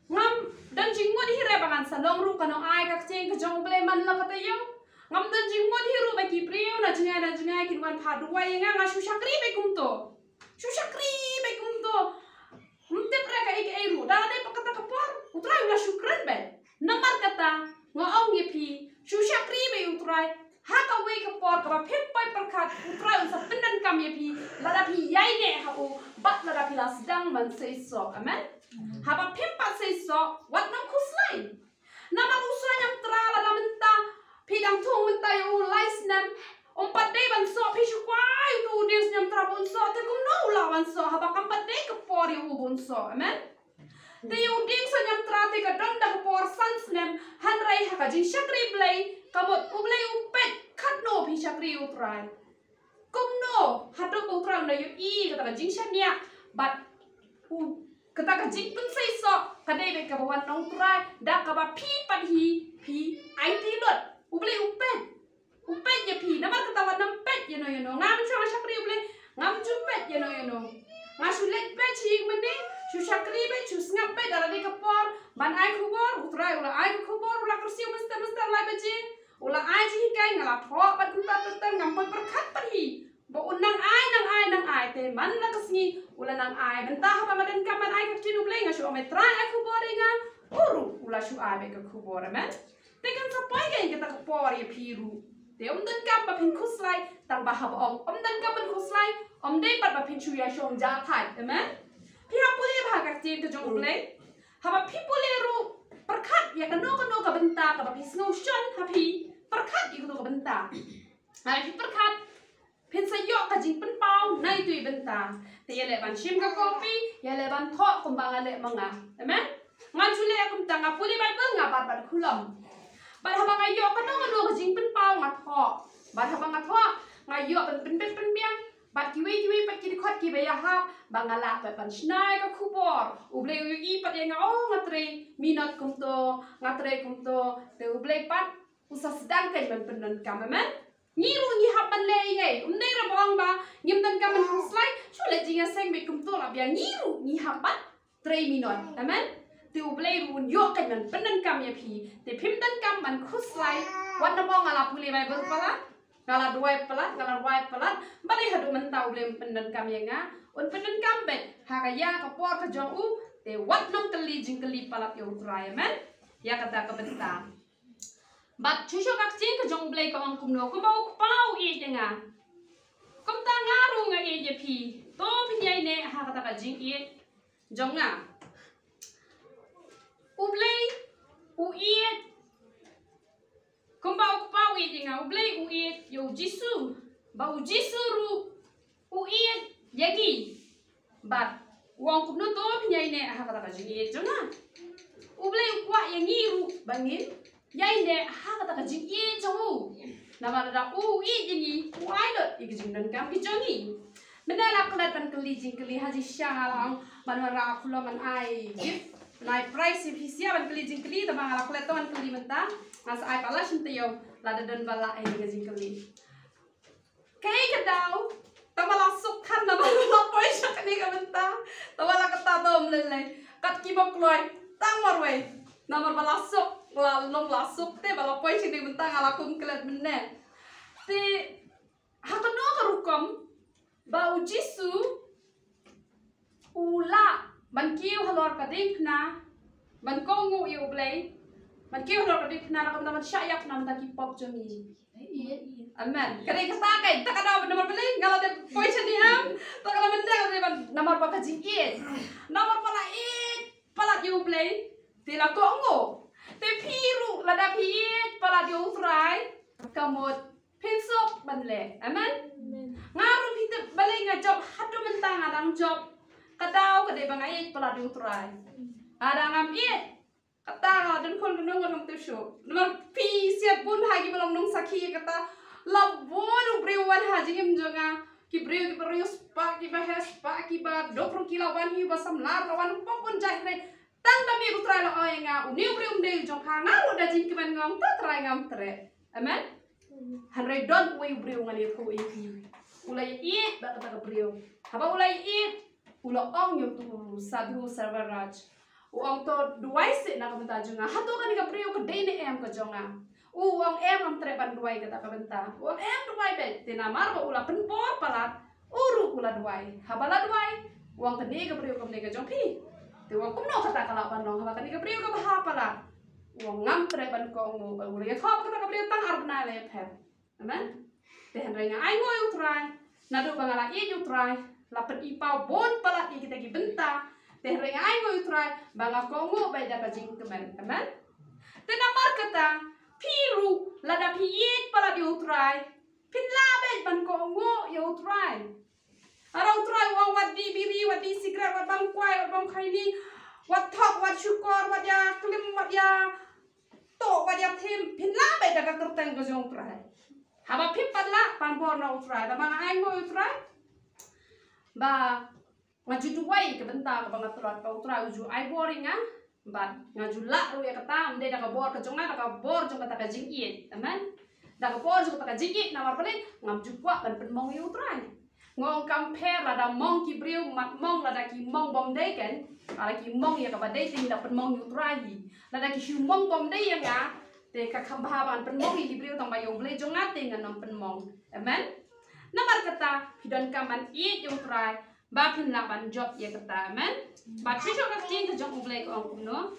Ngam don jingmut hi re ba ngan sa long ruh ka nongai ka ktien ka jong U Blei man la ka taïew. Ngam don jingmut hi ruh ba ki briew na jngai na jngai kin wan phah duwai ïa nga, nga shu shakri beit kumto. Shu shakri beit kumto. Ym tip re kaei kaei ruh. Da la dei pat kata ka por, U Trai u la shu kren beit. Namar kata nga ong ïa phi, shu shakri beit ïa U Trai. Ha kawei ka por kaba phim poi pyrkhat, U Trai un sa pyndonkam ïa phi lada phi ïaineh ha u bad lada phi la sdang ban seisoh. Amen. Haba phim pat seisoh, wat nym khuslai. Namar u soh ñiamtra lada mynta phi dang thung mynta ïa u lai snem, um pat dei ban soh, phi shu kwah ïa uto u dieng soh ñiamtra ba un soh, te kumno u lah ban soh haba kam pat dei ka por ïa u ba un soh. Amen. Te ïa u dieng soh ñiamtra te ka don da ka por san snem, hynrei ha ka jingshakri Blei, ka mut U Blei u peit katno phi shakri U Trai. Kumno haduh ba U Trai un da ïohi kata ka jingshaniah bad u, kata ka jingpynseisoh ka dei beit kaba wan na U Trai da kaba phi pat hi phi aiti lut. U Blei u peit. U peit ïa phi, namar kata wat nym peit ïano ïano. Nga mynshuwa nga shakri U Blei, ngam ju peit ïano ïano. Nga shu leit beit sha ïing mane, shu shakri beit, shu sngap beit, da la dei ka por ban ai khubor, U Trai u la ai ka khubor, u la kyrsiew mynstep mynstep lai baje. U la ai jinghikai, nga la thoh bad kumta ter ter, ngam poi pyrkhat pat hi ba un nang ai, nang ai, nang ai. Te man la ka sngi u la nang ai. Mynta haba nga donkam ban ai ka ktien U Blei, nga shu ong, Trai, ai khubor ïa nga. U ruh u la shu ai beit ka khubor. Amen. Te kan sa poi kein kata ka por ïa phi ruh. Te ym donkam ba phin khuslai, tang ba haba ong ym donkam ban khuslai, ym dei pat ba phin shu ïashong jahthait. Amen. Phi hap pule bha ka ktien ka jong U Blei. Haba phi pule ruh, pyrkhat ïa kano kano ka bynta kaba phi sngew shon ha phi, pyrkhat ïa kano ka bynta. Haba phi pyrkhat, phin sa ïoh ka jingpynpaw na ito i bynta. Te ïaleh ban shim ka kopi, ïaleh ban thoh kumba nga leh ma nga. Amen. Ngan shu leh kumta, nga pule Baibl, nga bat bad khulom. Bad haba nga ïoh kano kano ka jingpynpaw, nga thoh. Bad haba nga thoh, nga ïoh ban pynbit pynbiang bad kiwei kiwei pat ki dkhot kiba ïahap, ba nga lah pat ban shna ïa ka khubor. U Blei u ïohi pat ïa nga, oh, nga trei minot kumto, nga trei kumto. Te U Blei pat u sa sdang kein ban pyndonkam. Amen. Ngi ruh ngi hap ban leh ei ei. Ym dei re ba ong ba ngim donkam ban khuslai, shu leit jingïaseng beit kumto la biang. Ngi ruh ngi hap ban trei minot. Amen. Te U Blei ruh un ïoh kein ban pyndonkam ïa phi. Te phim donkam ban khuslai. Wat nym ong nga la pule Baibl palat, nga la duwai palat, nga la duwai palat. Balei haduh mynta U Blei um pyndonkam ïa nga? Un pyndonkam beit ha ka ïa ka por ka jong u. Te wat nym kylli jingkylli palat ïa U Trai. Amen. Ïa kata ka bynta. Bad shuh shuh ka ktien ka jong U Blei ka ong kumno, kumba U Kpa u ïeit ïa nga, kumta nga ruh nga ïeit ïa phi. To phin ïaineh ha kata ka jingïeit jong nga. U Blei u ïeit, kumba U Kpa u ïeit ïa nga, U Blei u ïeit ïa U Jisu. Ba U Jisu ruh u ïeit ïa ngi. Bad u ong kumno to phin ïaineh ha kata ka jingïeit jong nga. U Blei u kwah ïa ngi ruh ba ngin ïaineh ha kata ka jingïeit jong u. Namar lada u ïeit ïa ngi, u ai lut ïa ki jingdonkam ki jong ngi. Mynta la klet ban kylli jingkylli ha jingshisha nga la ong ban wanrah khulom ban ai gift, ban ai prize ïa phi sha ban kylli jingkylli, tangba nga la klet to ban kylli mynta. Nga sa ai palat shynna ïa u lada don ba lah ïa ka jingkylli. Kaei ka daw tangba la suk khan namar ba la poi sha kane ka bynta? Tangba la kata to ym lei lei kat kiba kloi tang marwei. Namar ba la suk, la long la suk te ba la poi sha kane ka bynta, nga la kum klet mynne. Te ha kano ka rukom ba u Jisu u lah ban kiew halor ka diengphna, ban kohnguh ïa U Blei, ban kiew halor ka diengphna na ka bynta ban shah ïap na ka bynta ki pop jong ngi. Amen. Ka dei kata ka, kata ka daw namar balei nga la dep poi shane em. Kata ka daw mynta ka dei ban namar ba ka jingïeit. Namar ba la ïeit palat ïa U Blei te la kohnguh. Te phi ruh lada phi ïeit palat ïa U Trai, ka mut phin suk ban leh. Amen. Nga ruh phi tip balei nga jop haduh mynta nga dang jop. Ka daw ka dei ba nga ïeit palat ïa U Trai. Lada ngam ïeit, kata nga don khun kynnoh ngam tip shuh. Namar phi siat bun ha kiba long nongsakhi kata, la bun u briew wan ha jingim jong nga. Ki briew kiba riewspah, kiba heh spah, kiba duk ruh ki la wan hi, ba samla la wan, pop bun jait re. Tang da mih U Trai la ong ïa nga, une u briew um dei jong pha. Nga ruh da jingkmen nga ong, to Trai ngam treh. Amen. Hynrei don uwei u briew ngan ïathuh ïa phi. U la ïeit bad kata ka briew. Haba u la ïeit, u la ong ïa uto u sadhu Serveraj, u ong, to duwai seh na ka bynta jong nga. Hato kane ka briew ka dei ne em ka jong nga? U ong, em, ngam treh ban duwai kata ka bynta. U ong, em, duwai beit. Te namar ba u la pynbor palat, u ruh u la duwai. Haba la duwai, u ong, kane ka briew kam dei ka jong phi. Te u ong, kumno kata ka lah ban long haba kane ka briew ka bha palat? U ong, ngam treh ban kohnguh. Ba u la ïathuh ba kata ka briew tang ar bnai la ïapher. Amen. Te hynrei nga ainguh ïa U Trai, naduh ba nga la ïeit ïa U Trai, la pyni paw bun palat ïa kita ki bynta. Te hynrei nga ainguh ïa U Trai ba nga kohnguh beit da ka jingkmen. Amen. Te namar kata, phi ruh lada phi ïeit palat ïa U Trai, phin lah beit ban kohnguh ïa U Trai. Haba U Trai u ong wat die biri, wat die sikret, wat bam kwai, wat bam khaini, wat thok, wat shukor, wat ïa klim, wat ïa to, wat ïa thim, phin lah beit da ka kyrteng ka jong U Trai. Haba phim pat lah, pan bor na U Trai. Tangba nga ainguh ïa U Trai ba nga ju duwai ka bynta kaba nga tlot, ba U Trai u ju ai bor ïa nga. Bad nga ju lah ruh ïa kata, ym dei da ka bor ka jong nga, da ka bor jong kata ka jingïeit. Amen. Da ka bor jong kata ka jingïeit, namar balei? Ngam ju kwah ban pynmong ïa U Trai. Nga ong kam pher lada mong ki briew, mat mong lada ki mong bym dei, kan? Lada ki mong ïa kaba dei te ngi da pynmong ïa U Trai hi. Lada ki shu mong bym dei ïa nga, te ka kham bha ban pynmong ïa ki briew, tangba ïa U Blei jong nga te ngan ym pynmong. Amen. Namar kata, phi donkam ban ïeit ïa U Trai ba phin lah ban jop ïa kata. Amen. Bad shisha ka ktien ka jong U Blei ka ong kumno?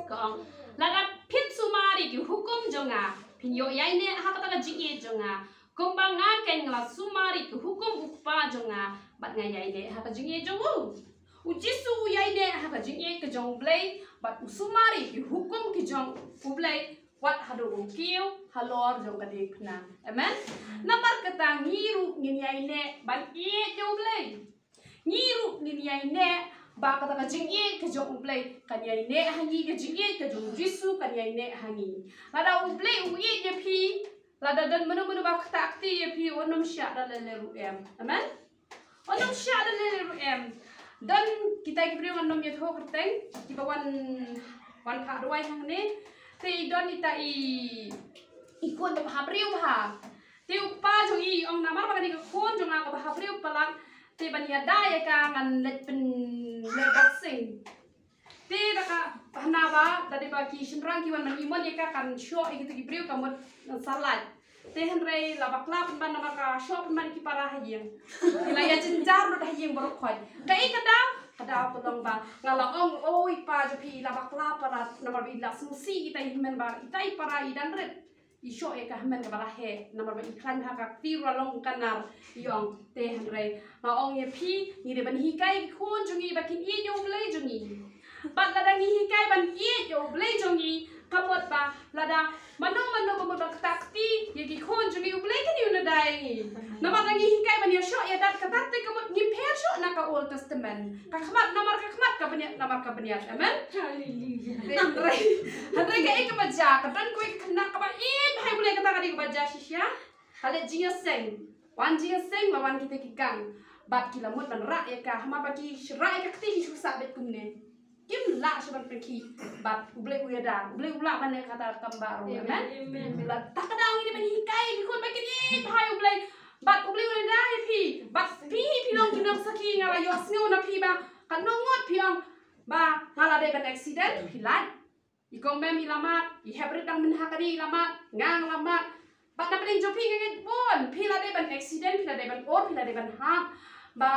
Ka ong, lada phin sumar ïa ki hukum jong nga, phin ïoh ïaineh ha kata ka jingïeit jong nga, kumba nga keiñ nga la sumar ïa ki hukum U Kpa jong nga, bad nga ïaineh ha ka jingïeit jong u. U Jisu u ïaineh ha ka jingïeit ka jong U Blei, bad u sumar ïa ki hukum ki jong U Blei, wat haduh u kiew halor jong ka diengphna. Amen. Namar kata ngi ruh ngin ïaineh ban ïeit ïa U Blei. Ngi ruh ngin ïaineh ba kata ka jingïeit ka jong U Blei kan ïaineh ha ngi, ka jingïeit ka jong U Jisu kan ïaineh ha ngi. Lada U Blei u ïeit ïa phi, lada don mano mano ba ktah kti ïa phi, un ym shah da lei lei ruh em. Amen. Un ym shah da lei lei ruh em. Don kita ki briew ngan ym ïathuh kyrteng, kiba wan, wan phah duwai hangne. Te i don ita i, i khun ba bha briew bha. Te u kpa jong i ong, namar ba kane ka khun jong nga ka bha briew palat, te ban ïada ïa ka ngan leit pynleit boxing. Te da ka hana ba da dei ba ki shynrang ki wan ban ïamon ïa ka, kan shoh ïa kita ki briew ka mut ngan sa lait. Te hynrei la bakla pynban namar ka shoh pynban ki para ha ïing. Ki la ïa jynjar lut ha ïing baroh khoit. Kaei ka daw? Ka daw ka long ba nga la ong, oi pa jong phi, i la bakla palat namar ba i la sngewsih ita i hynmen ba ita i para i dang rit. I shoh ïa ka hynmen kaba la heh namar ba i khlaiñ ha ka kti ruh la long ka nar. I ong, te hynrei nga ong ïa phi, ngi dei ban hikai ki khun jong ngi ba kin ïeit ïa U Blei jong ngi. Bad lada ngi hikai ban ïeit ïa U Blei jong ngi, ka mut ba lada mano mano ba mut ba ktah kti ïa ki khun jong ngi, U Blei kan ïoh nada ïa ngi. Namar ngi hikai ban ïashoh ïadat kata te ka mut ngi pher shuh na ka Old Testament. Ka khmat namar ka khmat ka bniat namar ka bniat. Amen. Haleluya. Hynrei hynrei kaei kaba jia, ka don kawei ka khynnah kaba ïeit bha ïa U Blei, kata ka dei kaba jia shisha. Ka leh jingïaseng. Wan jingïaseng la wan kita ki kang. Bad ki la mut ban rah ïa ka, haba ki rah ïa ka kti ki shu sah beit kumne. Kim lah shuh ban pynkhih. Bad U Blei u ïada, U Blei u lah ban leh kata kam baroh. Amen. Amen. Bad kata ka daw ngi dei ban hikai ki khun ba kin ïeit bha ïa U Blei. Bad U Blei u ïada ïa phi. Bad phi, phi long ki nongsakhi, nga la ïohsngew na phi ba katno ngut phi ong ba nga la dei ban accident, phi lait. I kong Mem i la mad, i Heprit dang mynha kane i la mad, nga nga la mad. Bad na pdeng jong phi nga ngeit bun, phi la dei ban accident, phi la dei ban ot, phi la dei ban hap. Ba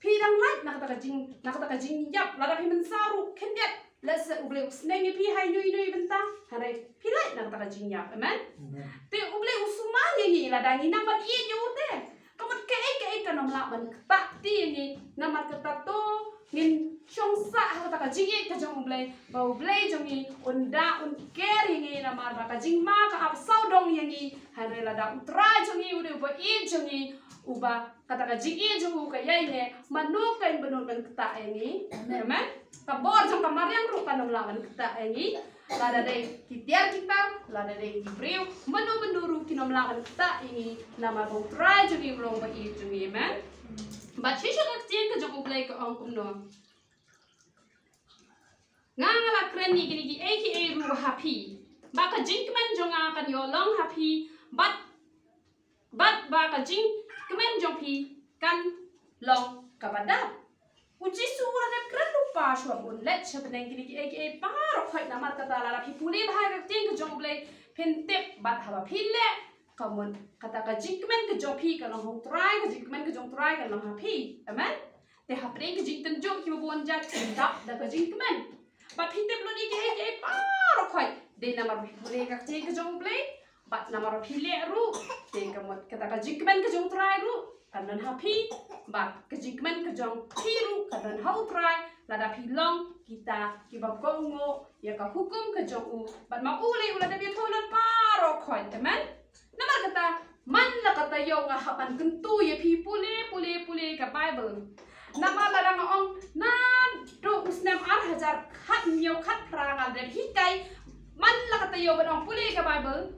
phi dang lait na kata ka jing, na kata ka jingïap, lada phi mynsaw ruh khyndiat. Lehse U Blei u sneng ïa phi ha ino ino i bynta. Hynrei phi lait na kata ka jingïap. Amen. Amen. Te U Blei u sumar ïa ngi lada ngi nang ban ïeit ïa u te. Ka mut kaei kaei kan ym lah ban ktah kti ïa ngi. Namar kata to ngin shong sah ha kata ka jingïeit ka jong U Blei, ba U Blei jong ngi un da un care ïa ngi, namar ba ka jingma ka ap sawdong ïa ngi. Hynrei lada U Trai jong ngi u dei uba ïeit jong ngi, uba kata ka jingïeit jong u ka ïaineh, mano kan bynnud ban ktah ïa ngi? Amen. Amen. Ka bor jong ka mariang ruh kan ym lah ban ktah ïa ngi. Lada dei ki tiar ki tar, lada dei ki briew, mano mano ruh kin ym lah ban ktah ïa ngi, namar ba U Trai jong ngi u long uba ïeit jong ngi. Amen. Bad shisha ka ktien ka jong U Blei ka ong kumno? Nga nga la kren ïa kine kiei kiei ruh ha phi, ba ka jingkmen jong nga kan ïoh long ha phi, bad bad ba ka jingkmen jong phi kan long kaba dap. U Jisu u la dep kren lypa shuwa ba un leit sha bneng kine kiei kiei baroh khoit. Namar kata lada phi pule bha ka ktien ka jong U Blei phin tip, bad haba phi leh, ka mut kata ka jingkmen ka jong phi ka long ha U Trai, ka jingkmen ka jong U Trai ka long ha phi. Amen. Te hapdeng ka jingtynjuh kiba bun jait kan dap da ka jingkmen. Bad phi tip lut ïa kiei kiei baroh khoit, dei namar ba phi pule ka ktien ka jong U Blei. Bad namar ba phi leh ruh, te ka mut kata ka jingkmen ka jong U Trai ruh kan don ha phi. Bad ka jingkmen ka jong phi ruh kan don ha U Trai, lada phi long kita kiba kohnguh ïa ka hukum ka jong u. Bad ma U Blei u la dep ïathuh lut baroh khoit. Amen. Namar kata, man la ka taïew nga hap ban kyntu ïa phi pule pule pule ka Baibl. Namar lada nga ong naduh u snem ar hajar khathynñiew khatphra nga la dep hikai, man la ka taïew ban ong pule ka Baibl.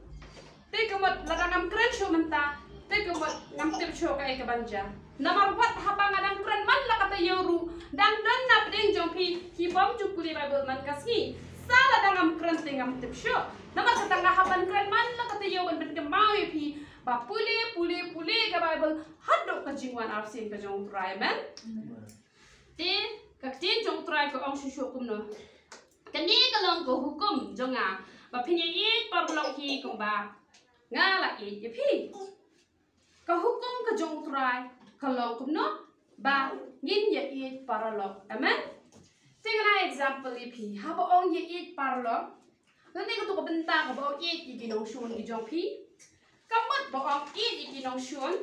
Te ka mut lada ngam kren shuh mynta, te ka mut ngam tip shuh kaei kaban jia. Namar wat haba nga dang kren man la ka taïew ruh, dang don na pdeng jong phi ki bym ju pule Baibl man ka sngi. Sa lada ngam kren te ngam tip shuh. Namar kata nga hap ban kren man la ka taïew ban pynkynmaw ïa phi ba pule pule pule ka Baibl haduh ka jingwan arsien ka jong U Trai. Amen. Te ka ktien jong U Trai ka ong shuh shuh kumno? Kane ka long ka hukum jong nga, ba phin ïaieit paralok hi kumba nga la ïeit ïa phi. Ka hukum ka jong U Trai ka long kumno? Ba ngin ïaieit paralok. Amen. Te ngan ai example ïa phi, haba ong ïaieit paralok, lane kato ka bynta kaba ong ïeit ïa ki nongshun ki jong phi. Ka mut ba ong ïeit ïa ki nongshun,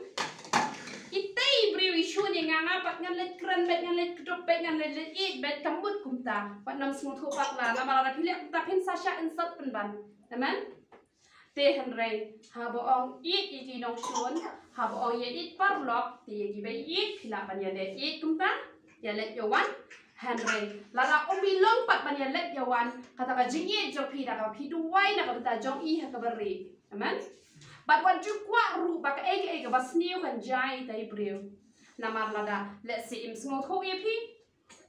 itei i briew i shun ïa nga, nga pat ngan leit kren beit, ngan leit kdup beit, ngan leit leit ïeit beit, ka mut kumta. Wat nym sngewthuh bakla, namar lada phi leh kumta phin sa shah insult pynban. Amen. Te hynrei haba ong ïeit ïa ki nongshun, haba ong ïaieit paralok, te ïa kiba ïeit phi lah ban ïaleh ïeit kumta, ïaleh ïawan. Hynrei lada um long pat ban ïaleh ïawan, kata ka jingïeit jong phi da kaba phi duwai na ka bynta jong i ha kaba rieh. Amen. Bad wat ju kwah ruh ba kaei kaei kaba sniew kan jia ïa itai i briew. Namar lada, let's say, im sngewthuh ïa phi,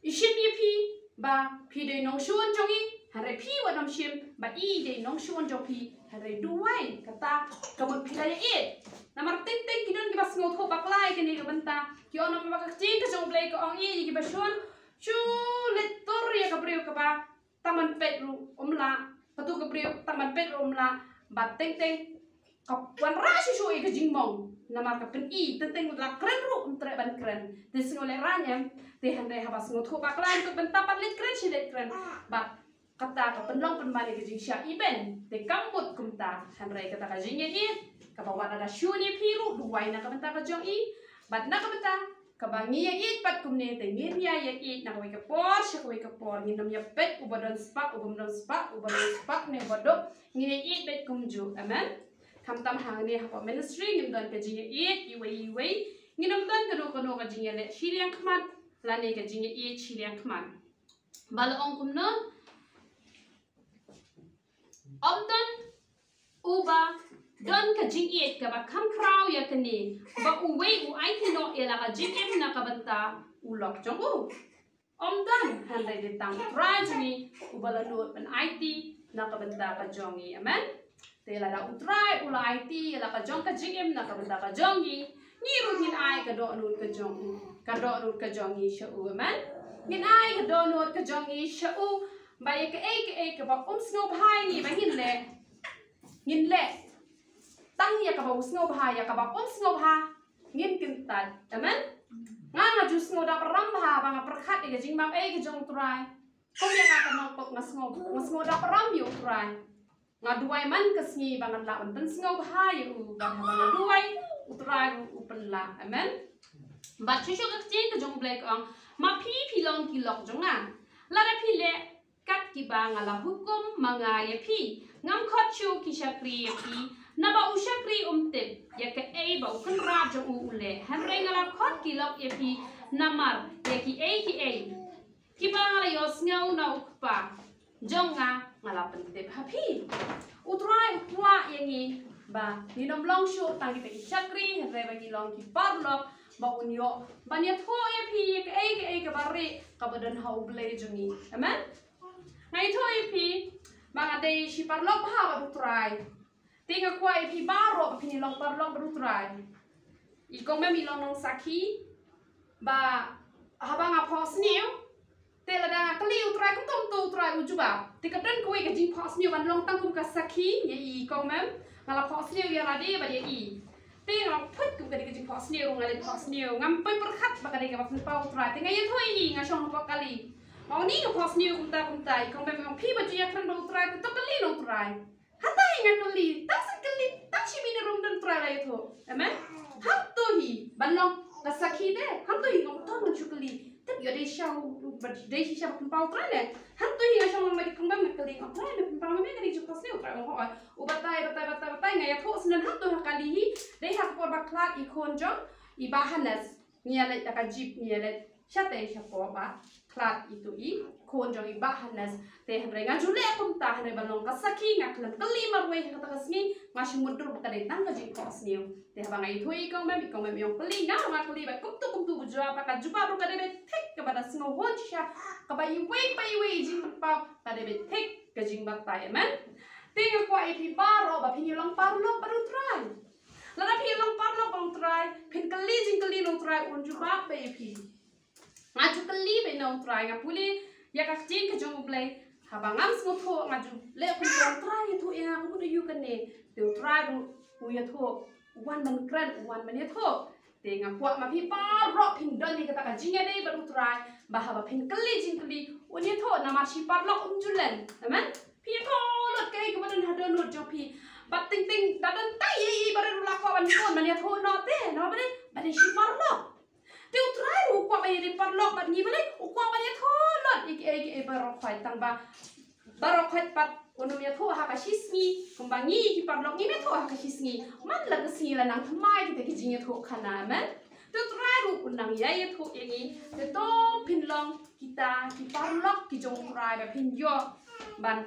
i shim ïa phi ba phi dei nongshun jong i, hynrei phi wat nym shim ba i dei nongshun jong phi, hynrei duwai kata ka mut phi la ïaieit. Namar teng teng ki don kiba sngewthuh bakla ïa kane ka bynta, ki ong namar ba ka ktien ka jong U Blei ka ong ïa kiba shun, shu leit tur ïa ka briew kaba tang ban peit ruh um lah, katu ka briew tang ban peit ruh um lah, bad teng teng ka wanrah shuh shuh ïa ka jingmong. Namar ka pyni, teng teng la kren ruh um treh ban kren. Te sngewlehraiñ em, te hynrei haba sngewthuh bakla ïa ka bynta pat leit kren shi leit kren. Bad kata ka pynlong pynban ïa ka jingshah iben. Te kam mut kumta, hynrei kata ka jingïaieit kaba wat lada shun ïa phi ruh, duwai na ka bynta ka jong i. Bad na ka bynta kaba ngi ïaieit pat kumne, te ngin ïa ïaieit na kawei ka por sha kawei ka por. Ngin nym ïa peit uba don spah, uba ym don spah, uba don spah ne uba duk. Ngin ïaieit beit kumjuh. Amen. Khamtam hangne hapoh ministry ngim don ka jingïaieit iwei iwei. Ngin ym don kano kano ka jingïaleh shiliang khmat lane ka jingïaieit shiliang khmat. Ba la ong kumno? Ym don uba don ka jingïeit kaba kham khraw ïa kane, ba uwei u aiti noh ïa la ka jingim na ka bynta u lok jong u. Ym don, hynrei dei tang U Trai jong ngi uba la nud ban aiti na ka bynta ka jong ngi. Amen. Te lada U Trai u la aiti ïa la ka jong ka jingim na ka bynta ka jong ngi, ngi ruh ngin ai ka dohnud ka jong u, ka dohnud ka jong ngi sha u. Amen. Ngin ai ka dohnud ka jong ngi sha u ba ïa kaei kaei kaba um sngewbha ïa ngi ba ngin leh, ngin leh tang ïa kaba u sngewbha, ïa kaba um sngewbha ngin kyntait. Amen. Nga, nga ju sngewdap ram bha ba nga pyrkhat ïa ka jingmap ei ka jong U Trai. Kum ïa nga ka nongpop nga sngew, nga sngewdap ram ïa U Trai. Nga duwai man ka sngi ba ngan lah ban pynsngewbha ïa u, bad haba nga duwai, U Trai ruh u pynlah. Amen. Bad shuh shuh ka ktien ka jong U Blei ka ong, ma phi phi long ki lok jong nga, lada phi leh kat kiba nga la hukum ma nga ïa phi. Ngam khot shuh ki shakri ïa phi, naba u shakri um tip ïa kaei ba u kynrad jong u u leh. Hynrei nga la khot ki lok ïa phi namar ïa kiei kiei kiba nga la ïohsngew na U Kpa jong nga, nga la pyntip ha phi. U Trai u kwah ïa ngi ba ngin ym long shuh tang kita ki shakri, hynrei ba ngi long ki paralok ba un ïoh ban ïathuh ïa phi ïa kaei kaei kaba rieh kaba don ha U Blei jong ngi. Amen. Nga ïathuh ïa phi ba nga dei shi paralok bha bad U Trai. Te nga kwah ïa phi baroh ba phin ïa long paralok bad U Trai. I kong Mem i long nongsakhi ba haba nga phohsniew, te lada nga kylli U Trai kumto kumto, U Trai u jubab. Te ka don kawei ka jingphohsniew ban long tang kum ka sakhi ïa i kong Mem. Nga la phohsniew ïa lade bad ïa i. Te nga la put kum ka dei ka jingphohsniew, nga la phohsniew. Ngam poi pyrkhat ba ka dei kaba pynpaw U Trai. Te nga ïathuh ïa i, nga shong hapoh kali. Nga ong, ni nga phohsniew kumta kumta. I kong Mem i ong, phi ba ju ïakren bad U Trai, te to kylli na U Trai. Hangta hi nga kylli, tang shen kylli, tang shi minit ruh ym don, U Trai la ïathuh. Amen. Hangto hi ban long ka sakhi te, hangto hi ngam don, ngan shu kylli. Tip ïoh dei shisha, dei shisha ba pynpaw U Trai ne. Hangto hi nga shong lang bad i kong Mem nga kylli, U Trai, me pynpaw me ka dei jingphohsniew? U Trai u ong hooid. U batai, batai, batai, batai, nga ïathuh shen hangto ha kali hi, dei ha ka por ba khlad i khun jong i Bah Hannes. Ngi ïaleit da ka jeep, ngi ïaleit shatei shapoh ba khlad itu i khun jong i Bah Hannes. Te hynrei nga ju leh kumta, hynrei ban long ka sakhi nga khlem kylli marwei ha kata ka sngi, nga shu mutdur ba ka dei tang ka jingphohsniew. Te haba nga ïathuh ïa i kong Mem, i kong Mem i ong, kylli, nga nga kylli bad kumto kumto, u jubab ba ka jubab ruh ka dei beit thik, kaba da sngewhun shisha, kaba iwei pa iwei i jingpynpaw ka dei beit thik ka jingbatai. Amen. Te nga kwah ïa phi baroh ba phin ïa long paralok bad U Trai. Lada phi ïa long paralok bad U Trai, phin kylli jingkylli na U Trai, un jubab beit ïa phi. Nga ju kylli beit na U Trai, nga pule ïa ka ktien ka jong U Blei. Haba ngam sngewthuh nga ju leh kumto, U Trai ïathuh ïa nga kumno ïa kane. Te U Trai ruh u ïathuh, u wan ban kren, u wan ban ïathuh. Te nga kwah ma phi baroh phin don ïa kata ka jingïadei bad U Trai, ba haba phin kylli jingkylli un ïathuh, namar shi paralok um ju len. Amen. Phi ïathuh lut kaei kaba don ha dohnud jong phi. Bad teng teng da don tai ei ei ba rit ruh la kwah ban bun ban ïathuh noh te, namar ba dei, ba dei shi paralok. Te U Trai ruh u kwah ba ïadei paralok bad ngi, balei? U kwah ban ïathuh lut ïa kiei kiei baroh khoit, tang ba baroh khoit pat un ym ïathuh ha ka shisngi, kumba ngi ki paralok ngim ïathuh ha ka shisngi. Man la ka sngi la nang thymmai kita ki jingïathuhkhana, amen. Te U Trai ruh u nang ïai ïathuh ïa ngi. Te to phin long kita ki paralok ki jong U Trai ba phin ïoh ban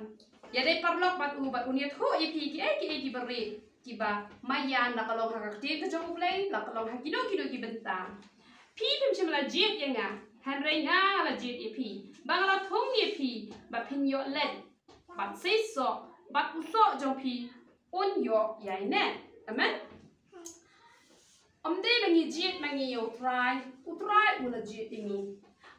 ïadei paralok bad u, bad un ïathuh ïa phi kiei kiei kiba rieh, kiba maïan, la ka long ha ka ktien ka jong U Blei, la ka long ha kino kino ki bynta. Phi phim shym la jied ïa nga, hynrei nga la jied ïa phi, ba nga la thung ïa phi ba phin ïoh leit bad seisoh, bad u soh jong phi un ïoh ïaineh. Amen. Ym dei ba ngi jied ma ngi ïa U Trai, U Trai u la jied ïa ngi.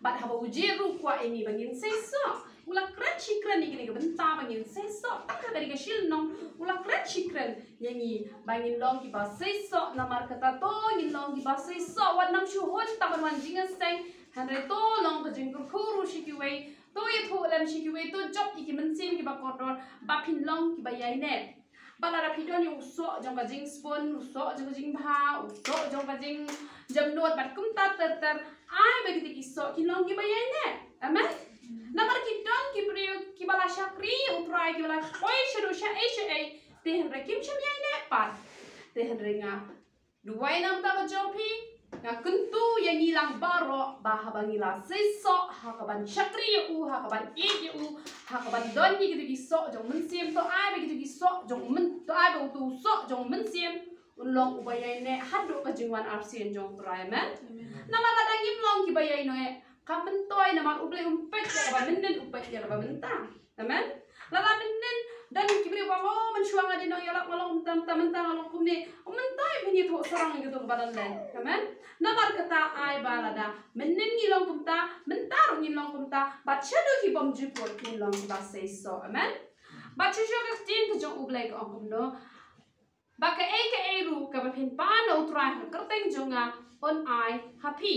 Bad haba u jied ruh u kwah ïa ngi ba ngin seisoh. U la kren shi kren ïa kane ka bynta ba ngin seisoh. Tang ha kane ka shilyngnong u la kren shi kren ïa ngi ba ngin long kiba seisoh. Namar kata to ngin long kiba seisoh. Wat nym shu hun tang ban wan jingïaseng. Hynrei to long ka jingkyrkhu ruh sha kiwei. To ïathuh lem sha kiwei. To jop ïa ki mynsiem kiba kordor ba phin long kiba ïaineh. Bad lada phi don ïa u soh jong ka jingspun, u soh jong ka jingbha, u soh jong ka jingjemnud bad kumta ter ter, ai ba kita ki soh kin long kiba ïaineh. Amen. Namar ki don ki briew kiba la shakri ïa U Trai, kiba la poi shaduh shaei shaei, Te hynrei kim shym ïaineh pat. Te hynrei nga duwai na ka bynta ka jong phi, nga kyntu ïa ngi lang baroh ba haba ngi la seisoh ha ka ban shakri ïa u, ha ka ban ïeit ïa u, ha ka ban don ïa kito ki soh jong mynsiem, to ai ba kito ki soh jong myn, to ai ba uto u soh jong mynsiem un long uba ïaineh haduh ka jingwan arsien jong U Trai. Amen. Namar lada ngim long kiba ïaineh, kam myntoi, namar U Blei um peit ïa kaba mynnin, u peit ïa kaba mynta. Amen. Lada mynnin don ki briew ba, "Oh, mynshuwa nga dei nongïalap, nga long kumta, mynta nga long kumne." Mynta phin ïathuh sarong ïa kito kiba don leh. Amen. Namar kata ai ba lada mynnin ngi long kumta, mynta ruh ngin long kumta, bad shaduh ki bymjukut ngin long kiba seisoh. Amen. Bad shuh shuh ka ktien ka jong U Blei ka ong kumno: Ba kaei kaei ruh kaba phin pan na U Trai ha ka kyrteng jong nga, un ai ha phi.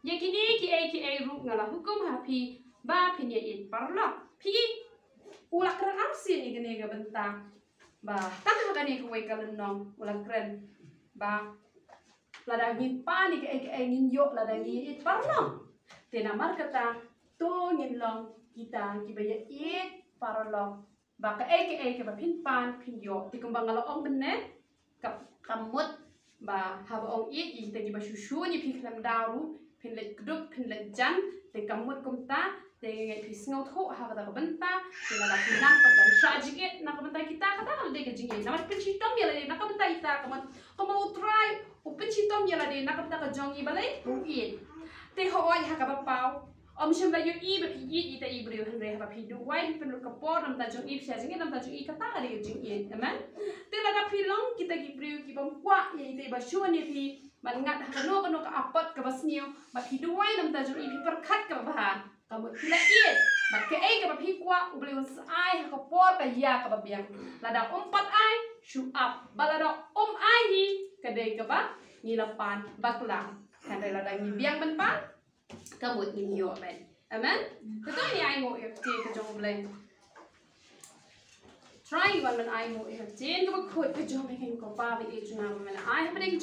Ïa kine kiei kiei ruh nga la hukum ha phi ba phin ïa ïeit paralok. Phi, u la kren arsien ïa kane ka bynta ba tang ha kane kawei ka lynnong u la kren ba lada ngin pan ïa kaei kaei ngin ïoh lada ngi ïa ïeit paralok. Te namar kata to ngin long kita kiba ïa ïeit paralok. Ba kaei kaei kaba phin pan phin ïoh. Te kumba nga la ong mynne, ka, ka mut ba haba ong ïeit ïa kita kiba shu shun ïa phi khlem daw ruh, phin leit kdup, phin leit jan. Te ka mut kumta, te nga ngeit phi sngewthuh ha kata ka bynta. Te lada phi nang pat ban shah jingïeit na ka bynta kita, kata ka la dei ka jingïeit. Namar pynshitom ïa lade na ka bynta kita, ka mut kumba U Trai u pynshitom ïa lade na ka bynta ka jong ngi balei u ïeit. Te hooid, ha kaba paw, ym shym la ïohi ba phi ïeit ïa ita i briew, hynrei haba phi duwai, phi pynlut ka por na ka bynta jong i, phi shah jingïeit na ka bynta jong i, kata ka dei ka jingïeit. Amen. Te lada phi long kita ki briew ki bym kwah ïa ita iba shun ïa phi ban ngat ha kano kano ka apot kaba sniew, ba phi duwai na ka bynta jong i, phi pyrkhat kaba bha, ka mut phi la ïeit. Bad kaei kaba phi kwah, U Blei un sa ai ha ka por ka ïa kaba biang. Lada um pat ai, shu ap. Bad lada um ai hi, ka dei kaba ngi la pan bakla. Hynrei lada ngi biang ban pan, ka mut ngin ïoh, amen. Amen. Te to ngin ai nguh ïa ka ktien ka jong U Blei. Trai wan ban ai nguh ïa ka ktien kaba khuid ka jong U Blei, ko Pa ba ïeit jong nga, ba men ai hapdeng